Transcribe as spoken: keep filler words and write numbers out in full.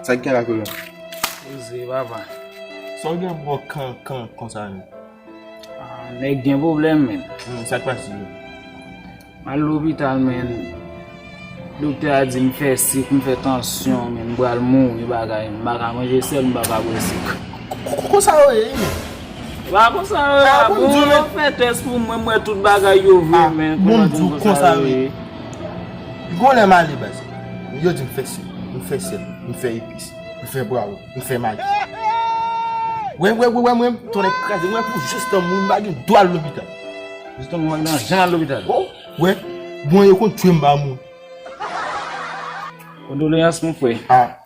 Sa k gen la, kolonèl? Poze, papa. Sa w gen bò kan, kan, konsa menm? Ah, nèg gen pwoblèm, men. Hmm, sa k pase menm? M al lopital, men. Doktè a di m fè sik, m fè tansyon, men m pral mouri, bagay. M pa ka manje sèl, m pa ka bwè sik. Konsa yo ye, wi, men. Pa konsa yo ye, ah, pa bon, bon, yo fè tès pou mwen, m wè tout bagay yo vre, ah, men. Bon, m di w konsa yo ye. Gon lè m ale, baz. Yo di m fè sik, m fè sèl, m fè epis, m fè bwaro, m fè magi. Wè, wè, wè, wè, mwen, tonnè kraze, mwen pou jistan mouri, m pa gen dwa al lopital. Jistan mouri, m pa gen dwa al lopital. Oh, wè, bon, yo konn tchwe m pa mouri. Kondoleyans, mon frè. Ah.